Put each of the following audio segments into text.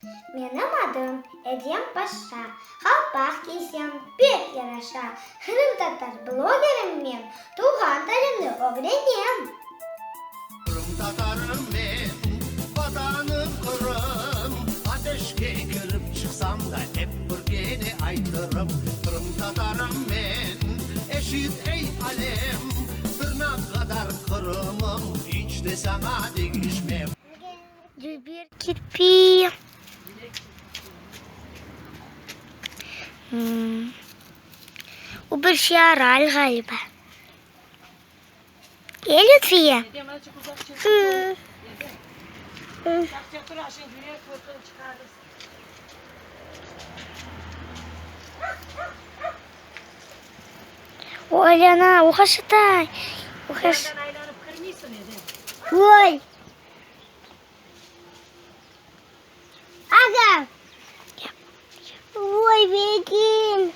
Menim adım Edem Paşa, Qalpaq kiysem pek yaraşa, Qırımtatar blogerim men, Tuvğan tilimni ögrenem. Qırımtatarım men, Vatanım Qırım, Ateşke kirip çıqsam da, Ep bir kene aytırım. Qırımtatarım men, Eşit, ey, alem, Tırnaq qadar Qırımım, İç de saña deñişmem. Dülber kirpi. O bir şey aray ğaliba. E, Lütfiye? O aylana, o qaşatay. O qaş... Oy! Aga! Oy, begin!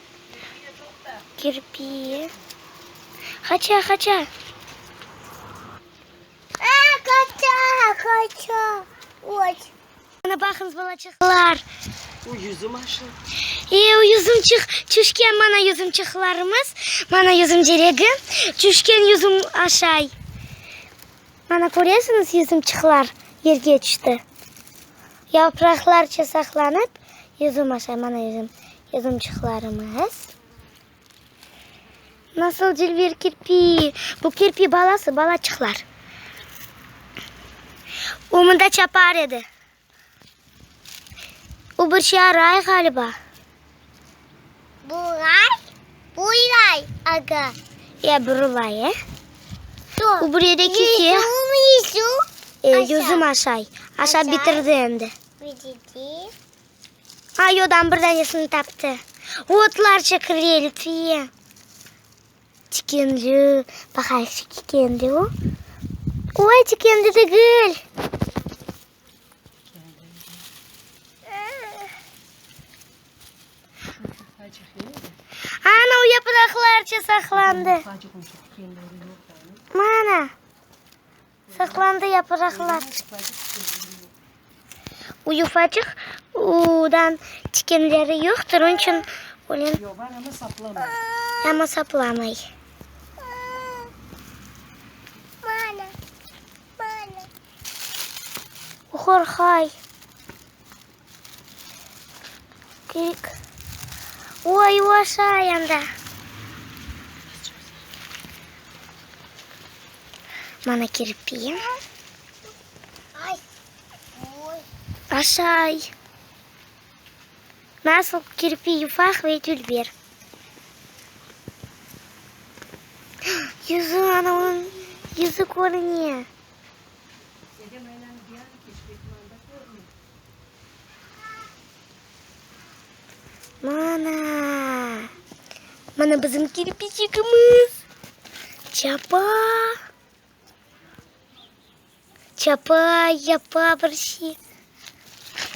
Kirpi. Qaça, qaça. A, qaça, qaça. Oy. Mana baqıñız, balaçıqlar. O yüzüm aşı. E, o yüzümçıq tüşken mana yüzümçıqlarımız, mana yüzüm teregi, tüşken yüzüm aşay. Mana köresiñiz, yüzümçıqlar yerge tüşti. Yapraqlarça saqlanıp, yüzüm aşay. Mana yüzüm, yüzümçıqlarımız. Nasıl dülber kirpi! Bu kirpi balası, balaçıqlar. O mında çapar edi. O bir şey aray ğaliba. Bulay, buylay, aga. Ya burulay, e? O bir yerde kete. Yüzüm, yüzüm. E, yüzüm aşay. Aşap bitirdi endi. Bitirdi. A, yodan bir danesini taptı. Otlarca kire, Lütfiye. Tikenli, baqayıqçı, tikenli o. Oy, tikenli degil. Ana, o yapraqlarca saqlandı. Mana, saqlandı yapraqlar. O yufacıq, odan tikenleri yoqtır, onıñ içün ölen. Amma saplamay. Qorqay. Kik. Oy, aşay anda. Mana kirpi. Aşay. Nasıl kirpi yufaq ve dülber. Yüzü, ana onıñ yüzü körüne. Mana, mana bizim kirpiçigimiz. Çapa. Çapa, yapa bir şey.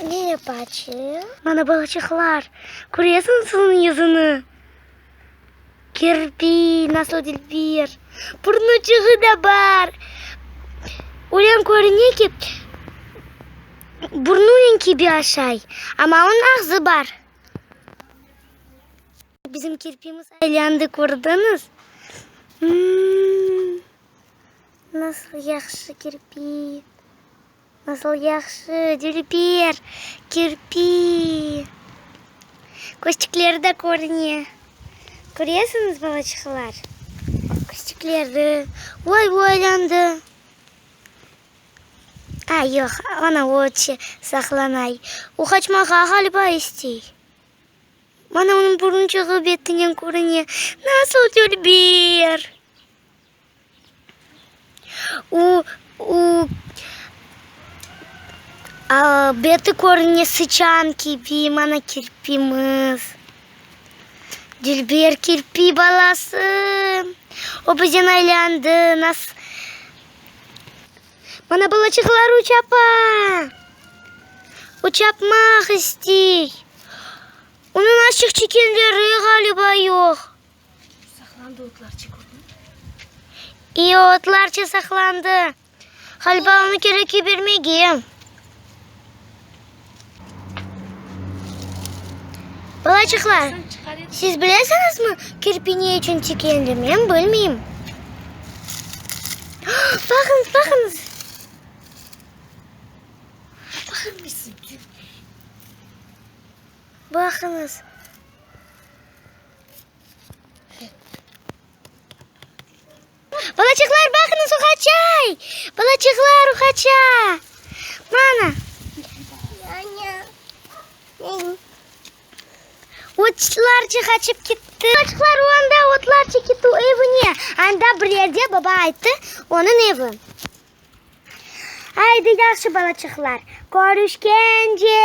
Ne yapaçı? Mana balaçıqlar, köresiñiz onıñ yüzüni? Kirpi, nasıl dilber. Burnuçığı da bar. Öyle körüne ki, burnunen kibi aşay, amma onıñ ağzı bar. Bizim kirpimiz aylandı, kördiñiz? Nasıl yahşı kirpi, nasıl yahşı, dülber kirpi. Közçikleri de körüne. Köresiñiz, balaçıqlar, közçikleri. Oy, bu aylandı. A, yoq, ana o saqlanay. O qaçmağa ğaliba istey. Mana onıñ burunçığı betinen körüne. Nasıl dülber! O, o, beti körüne sıçan kibi, mana kirpimiz. Dülber kirpi balası. O bizden aylandı. Nas. Mana balaçıqlar uçapa. O çapmaq istey. Onıñ açıq çekenleri ğaliba yoq. Saqlandı otlarça kördiñmi? İ, otlarça saqlandı. Ğaliba onı kerek yibermege. Balaçıqlar, siz bilesiñizmi, kirpi ne içün tiklendi? Men bilmeyim. Baqıñız, baqıñız! Baqıñız! Balaçıqlar, baqıñız, o qaçay! Balaçıqlar, o qaça! Mana! Otlarca qaçıp ketti. Balaçıqlar, o anda otlarca ketti evine. Anda bir yerde baba ayttı, onıñ evi. Aydı, yahşı, balaçıqlar, körüşkence!